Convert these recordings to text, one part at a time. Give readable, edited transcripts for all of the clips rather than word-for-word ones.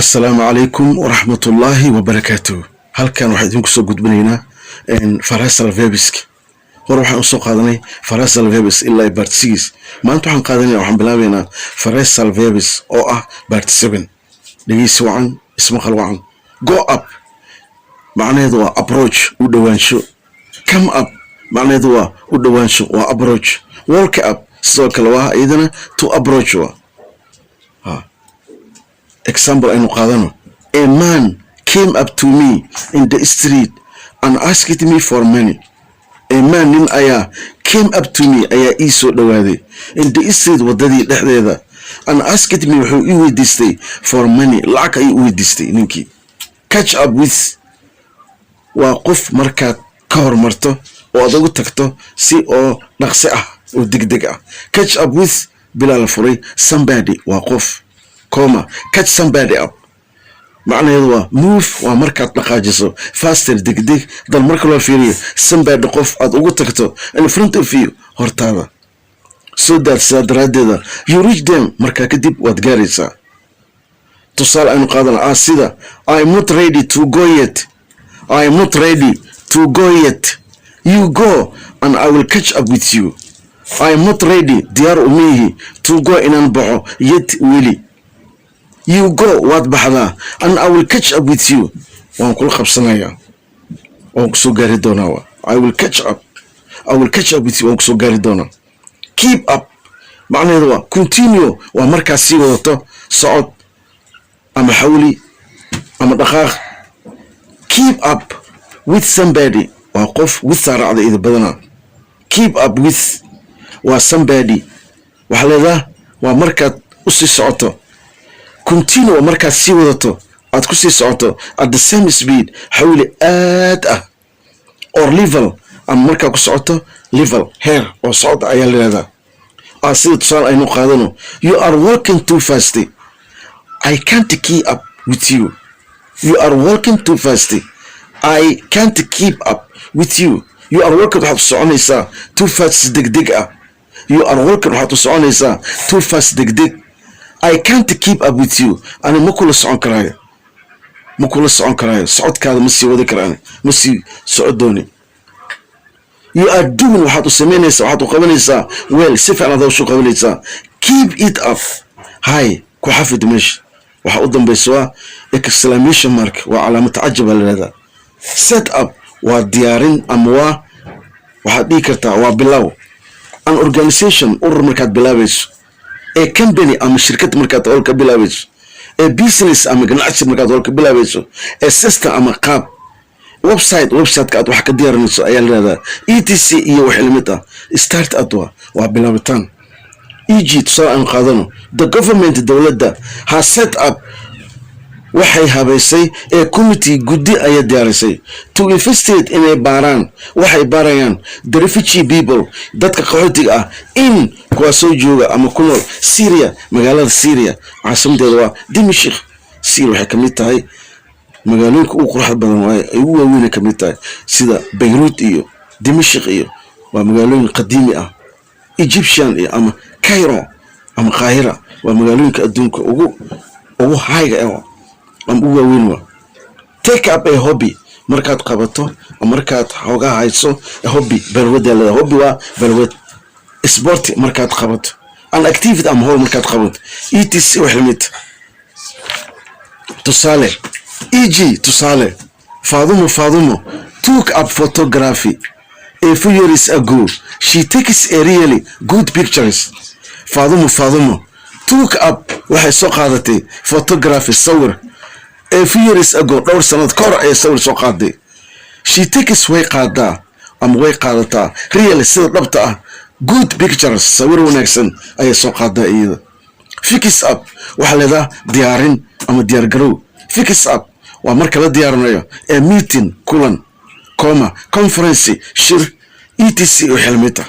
Asalaamu calaykum waraxmatullaahi wabarakaatuh. Halkan waxaan idinku soo gudbinaynaa phrasal verbs-ka. Hore waxaan usoo qaadanay phrasal verbs ilaa part 6. Maanta waxaan qaadanaya, waxaan bilaabaynaa phrasal verbs oo ah part 7. Dhegeysi wacan, ismaqal wacan. Go up macnaheedu waa approach, u dhowaansho. Come up macnaheedu waa u dhowaansho, waa approach. Walk up sidoo kale waa iyadana to approach. Waa example aynu qaadano: A man came up to me in the street and asked me for money. A man, nin ayaa, came up to me, ayaa ii soo dhowaaday, in the street, wadadii dhexdeeda, and asked me, wuxuu ii weydiistay, for money, lacag ayuu u weydiistay ninkii. Catch up with waa qof markaad ka hormarto oo aad ugu tagto si oo dhaqsi ah oo degdeg ah. Catch up with bilaa la furay, somebody waa qof, comma, catch somebody up macnaheedu waa move, waa markaad dhaqaajiso, faster, degdeg, dan marka loo fiiriyo, somebody, qof aad ugu tagto, in front of you, hortaada, so that, sidaa daraaddeeda, you reach them, markaa kadib waad gaaraysaa. Tusaale aynu qaadana ah sida: I am not ready to go yet. I am not ready to go yet. You go and I will catch up with you. I am not ready, diyaar uma ihi, to go, inaan baxo, yet, weli. You go, waad baxdaa, and I will catch up with you, waan kula qabsanayaa, waan kusoo gaari doonaa. I will catch up, I will catch up with you, waan kusoo gaari doonaa. Keep up macnaheedu waa continue, waa markaad sii wadato socod ama xawli ama dhaqaaq. Keep up with somebody waa qof, with saaracda ida badanaa. Keep up with waa somebody, waxaa leedaha waa markaad usii socoto, continue waa markaad sii wadato, aad ku sii socoto, at the same speed, xawli aad ah, or level, ama markaa ku socoto level, heer oo socod ayaa la yihahdaa. Ah, sida tusaale aynu qaadano: You are walking too fast. I can't keep up with you. You are walking too fast. I can't keep up with you. You are walking, waxaad u soconaysaa, too fast, degdeg ah. You are walking, waxaad u soconaysaa, too fast, degdeg. I can't keep up with you, ani ma kula socon karaayo, ma kula socon karaayo, socodkaada ma sii wadi karaan, ma sii soco dooni. You are doing, waxaad u samaynaysaa, waxaad u qabanaysaa, well, si fiican aad hawsha u qabanaysaa. Keep it up. Hay ku xafid meesha waxa u dambaysa waa exclamation mark, waa calaamad tacajab baa la yihahdaa. Set up waa diyaarin ama waa, waxaad dhihi kartaa, waa bilow. An organization, urur markaad bilaabayso, a company ama shirkad markaad howl ka bilaabayso, a business ama ganacsi markaad howl ka bilaabayso, a system ama qaab, website, websiteka aad wax ka diyaarinayso ayaa la yihahdaa, etc iyo wax lamid ah. Start up waa bilaabitaan. E.g. tusaale aan qaadano: The government, dowladda, has set up, waxay habaysay, a committee, guddi ayay diyaarisay, to investigate, inay baaraan, waxay baarayaan, the refugee people, dadka qaxootiga ah, in, kuwaa soo jooga ama ku nool, Syria, magaalada Syria, caasimadeeda waa Dimashik. Syria waxay kamid tahay magaalooyinka ugu quruxda badan, waaye ay ugu waaweynay kamid tahay, sida Bayruut iyo Dimashik iyo waa magaalooyin qadiimi ah. Egyptian iyo ama Cairo ama Qaahira waa magaalooyinka adduunka ugu hayga ah ama ugu waaweyn. Waa take up a hobby, markaad qabato ama markaad xoogaa hayso hobby, balwada leedahay. Hobby waa balwad. Sport markaad qabato, an activity ama howl markaad qabato, etc, wax lamid. Tusaale, e.g. tusaale: Faadumo, Faadumo took up photography a few years ago. She takes a really good pictures. Faadumo, Faadumo took up, waxay soo qaadatay, photography, sawir, a few years ago, dhowr sanad ka hor ayay sawir soo qaaday. She takes, way qaadaa ama way qaadataa, really, sida dhabta ah, good pictures, sawir wanaagsan ayay soo qaadaa iyada. Fix up waxaa leedaha diyaarin ama diyaargarow. Fix up waa marka la diyaarinayo a meeting, kulan, comma, conference, shir, etc oo xilmid ah.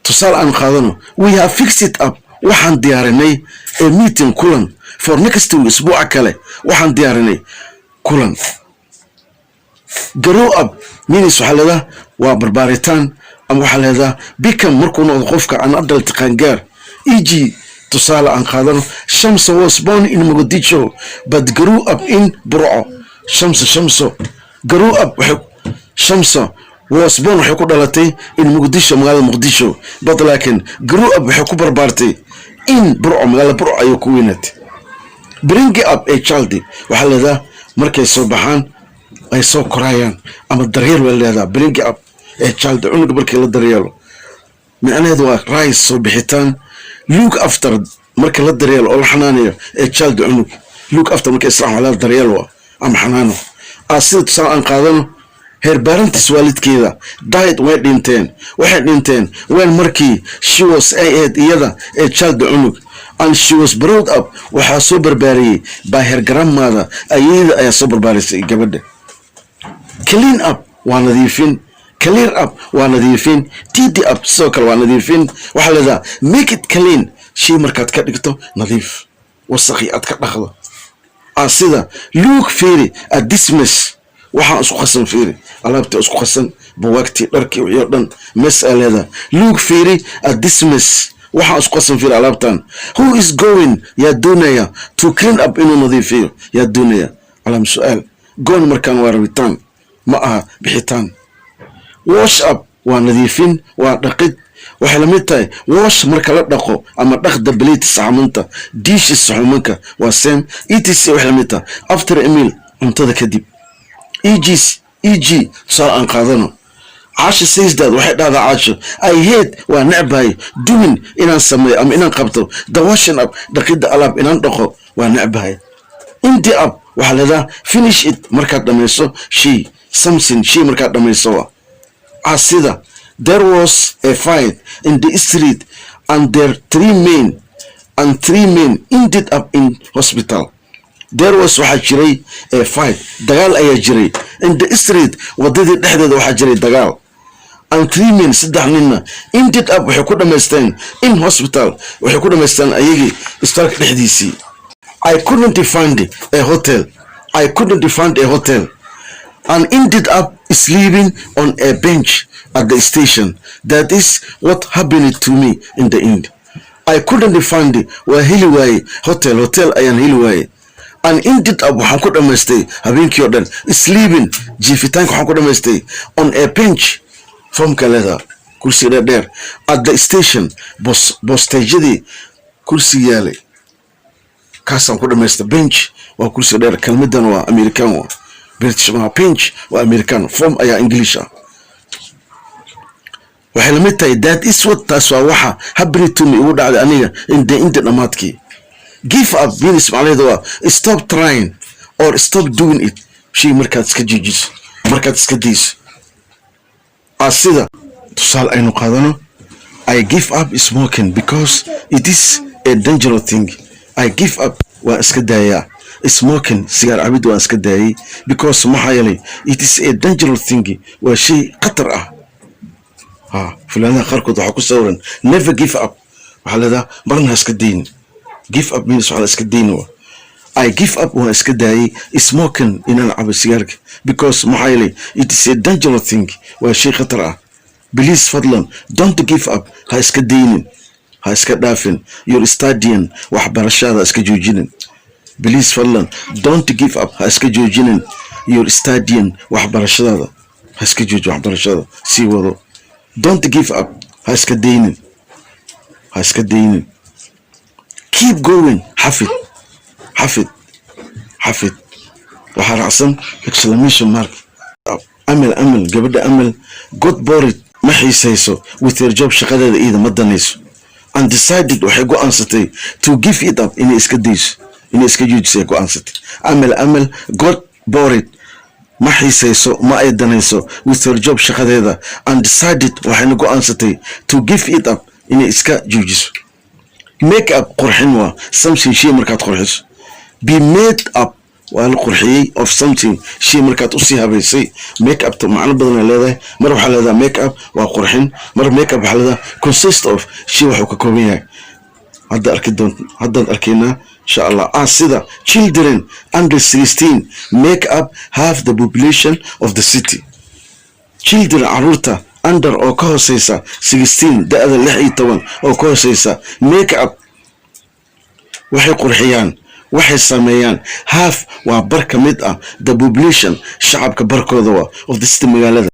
Tusaale aan qaadano: We have fixed up, waxaan diyaarinay, a meeting, kulan, for next week, isbuuca kale waxaan diyaarinay kulan. Grow up means, waxaa leedaha waa barbaaritaan ama waxaa leedaha become, markuu noqdo qofka an adult, qaangaar. E.g. Tusaale aan qaadano: Shamsa was born in Mogadishu but grew up in Burco. Shamsa, Shamso, grew up waxay, Shamsa was born, waxay ku dhalatay, in Muqdisho, magaalada Muqdisho, but laakiin, grew up, waxay ku barbaartay, in Burco, magaalada Burco ayuu ku weynaatay. Bring up a child waxaa leedaha markay soo baxaan, ay soo korayaan ama daryeel waa leedaha. Bring up a child, cunuga markii la daryeelo, micnaheedu waa rise, soo bixitaan. Look after, marka la daryeelo oo la xanaaneeyo, a child, cunug. Look after marka israac waxaa leedaha daryeel waa ama xanaano. Ah, sida tusaale aan qaadano: her parents, waalidkeeda, died, way dhinteen, waxay dhinteen, when, markii, she was, ay ahayd iyada, a child, cunug, and she was brought up, waxaa soo barbaariyey, by her grandmother, ayeyda ayaa soo barbaarisay gabadha. Clean up waa nadiifin. Clear up waa nadiifin. Tidy up sidoo kale waa nadiifin. Waxaa leedaha make it clean, shay markaad ka dhigto nadiif, wasaqii aad ka dhaqdo. Ah, sida: look, fiiri, at this mess, waxaan isku qasan fiiri, alaabtii isku qasan, buwaagtii, dharkii, wixii oo dhan mess aa leedahay. Look, fiiri, at this mess, waxaan isku qasan fiiri, alaabtan. Who is going, yaa doonaya, to clean up, inuu nadiifiyo, yaa doonaya? Calaam su-aal. Goon markaan waa rabitaan, ma aha bixitaan. Wash up waa nadiifin, waa dhaqid. Waxay la mid tahay wash, marka la dhaqo ama dhaqda, plate, saxamunta, dishes, saxumanka, waa same, etc. Waxay la mid tahay after a meal, cuntada kadib. E.g., tusaale aan qaadano: Caasha says that, waxay dhahdaa Caasho, I hate, waa necbahay, doing, inaan sameeyo ama inaan qabto, the washing up, dhaqidda alaab inaan dhaqo waa necbahay. End up waxaa leedaha finish it, markaad dhamayso shay, something, shay markaad dhamayso. Waa ah sida: there was a fight in the street and there three men and three men ended up in hospital. There was, waxaa jiray, a fight, dagaal ayaa jiray, in the street, wadadii dhexdeeda waxaa jiray dagaal, and three men, saddex ninna, ended up, waxay ku dhamaysteen, in hospital, waxay ku dhamaysteen ayagii isbitaalka dhexdiisii. I couldn't find a hotel. I couldn't find a hotel and ended up sleeping on a bench at the station. That is what happened to me in the end. I couldn't find, waa heli waaye, hotel, hotel ayaan heli waaye, and ended up, waxaan ku dhamaystay habeenkii oo dhan, sleeping, jiifitaanka waxaan ku dhamaystay, on a bench, formka leedaha kursiga dheer dheer, at the station, bosteejadii kursi yaalay kaasaan ku dhamaystay. Bench waa kursiga dheer. Kelmadan waa American, waa British waa bench, waa American form ayaa English ah. Waxay lamid tahay that is what, taas waa waxa, happened to me, igu dhacday aniga, in the inta dhammaadkii. Give up means, macnaheedu waa stop trying or stop doing it, shay markaad iska jiijiso, markaad iska dayso. Ah, sida tusaale aynu qaadano: I give up smoking because it is a dangerous thing. I give up, waan iska daayaa, smoking, sigaar cabid waan iska daayay, because, maxaa yeelay, it is a dangerous thing, waa shay khatar ah. Ha, fulaanaha qaarkood waxaa ku sawiran "Never give up". Waxaa leedaha marna ha iska daynin. Give up means waxaa la iska dayni wa. I give up, waan iska daayay, smoking, inaan cabo sigaarka, because, maxaa yeelay, it is a dangerous thing, waa shay khatar ah. Please, fadlan, don't give up, ha iska daynin, ha iska dhaafin, your studying, waxbarashada iska joojinin. Please, fadlan, don't give up, ha iska joojinin, your studying, waxbarashadaada ha iska jooji, waxbarashada sii wado. Don't give up, ha iska daynin, ha iska daynin. Keep going, xafid, xafid, xafid. Waxaa raacsan exclamation mark. Amal, Amal, gabadha Amal, got bored, ma xiisayso, with her job, shaqadeeda iyada ma danayso, and decided, waxay go-aansatay, to give it up, inay iska dayso, inay iska joojisay go-aansatay. Amal, Amal, got bored, ma xiisayso, ma ay danayso, with her job, shaqadeeda, and decided, waxayna go-aansatay, to give it up, inay iska joojiso. Make up, qurxin waa, something, shay markaad qurxiso. Be made up waa la qurxiyey, of something, shay markaad usii habaysay. Make up macno badan ay leedahay. Mar waxaa leedahay make up waa qurxin, mar make up waxaa leedahay consist of, shay waxuu ka kooban yahay. Hadda arki doon, haddaan arkaynaa insha Allah. Ah, sida: children under 16 make up half the population of the city. Children, caruurta, under, oo ka hooseysa, 16, da-da 16 oo ka hooseysa, make up. Waxay qurxiyaan, waxay sameeyaan. Half waa bar ka mid ah, the population, shacabka barkooda waa, of the city, magaalada.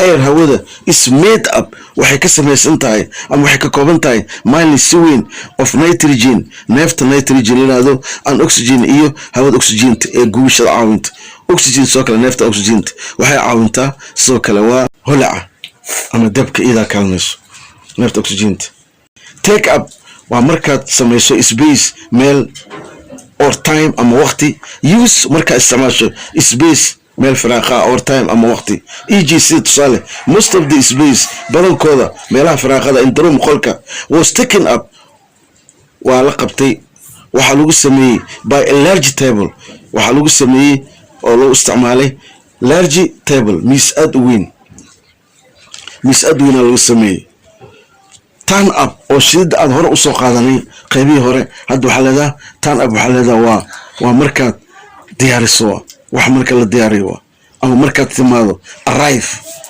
Air, hawada, is made up, waxay ka samaysan tahay ama waxay ka kooban tahay, mainly, si weyn, of nitrogen, neefta nitrogen yiraahdo, and oxygen, iyo hawada oxygenta ee gubashada caawinta. Oxygen sidoo kale, neefta oxygenta waxay caawintaa sidoo kale waa holaca ama dabka, iyadaa kaalmayso neefta oxygenta. Take up waa markaad samayso space, meel, or time, ama waqti. Use, markaad isticmaasho, space, meel firaaqa, or time, ama waqti. E.g., sida tusaale, most of the space, badankooda meelaha firaaqada, in the room, qolka, was taken up, waa la qabtay, waxaa lagu sameeyey, by a large table, waxaa lagu sameeyey oo lagu isticmaalay large table, miis aad u weyn, miis aad u weynaa lagu sameeyey. Turn up oo shidida aad hore usoo qaadanay qaybihii hore, hadda waxaa leedaha turn up, waxaa leedaha waa markaad diyaariso, wax marka la diyaariyo ama markaad timaado, arrive.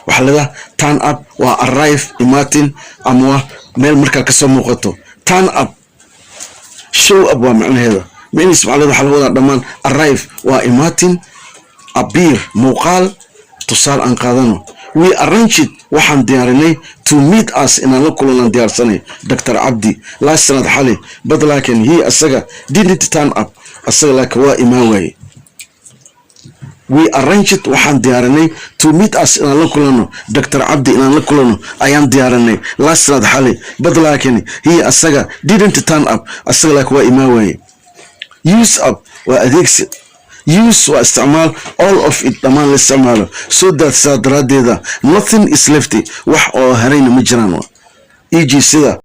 Waxaa leedaha turn up waa arrive, imaatin, ama waa meel markaa kasoo muuqato. Turn up, show up waa macnaheeda. Means maxaa leedaha? Waxaa laga wadaa dhammaan arrive waa imaatin, appear muuqaal. Tusaale aan qaadano: We arranged, waxaan diyaarinay, to meet us, inaan la kulanaan diyaarsanay, Dr Cabdi, last night, xali, but, laakiin, he, asaga, didn't turn up, asaga laakiin waa imaan waaye. We arranged, waxaan diyaarinay, to meet us, inaan la kulano, Dr Cabdi inaan la kulano ayaan diyaarinay, last night, xali, but, laakiin, he, asaga, didn't turn up, asaga laakiin waa imaan waaye. Use up waa adeegsi. Use waa isticmaal, all of it, dhammaan la isticmaalo, so that, saa daraaddeeda, nothing is left, wax oo harayna ma jiraan. E.g., sida,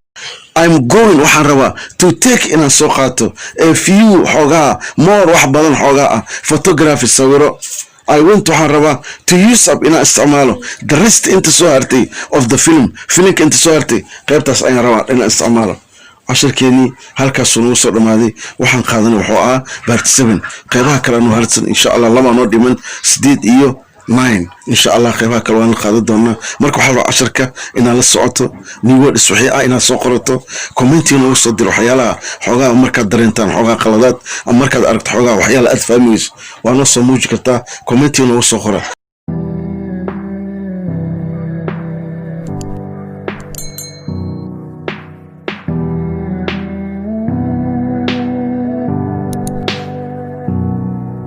I'm going, waxaan rabaa, to take, inaan soo qaato, a few, xoogaa, more, wax badan xoogaa ah, photography, sawiro. I want, waxaan rabaa, to use up, inaan isticmaalo, the rest, inta soo hartay, of the film, filimka inta soo hartay, qaybtaas ayaan rabaa inaan isticmaalo. Cashirkeenii halkaasuu nagu soo dhammaaday. Waxaan qaadanay wuxuu ahaa part 7. Qeybaha kale anu harsan, insha Allah, laba noo dhiman, 8 iyo 9. Insha Allah qeybaha kale waan la qaadan doonaa. Marka waxaa rabaa casharka inaad la socoto, new words wixii ah inaad soo qorato, commentiga noogu soo diro waxyaalaha xoogaa markaad dareentaan xoogaa qaladaad, ama markaad aragto xoogaa waxyaala aad fahmi weyso, waa noo soo muuji kartaa, commentiga noogu soo qora.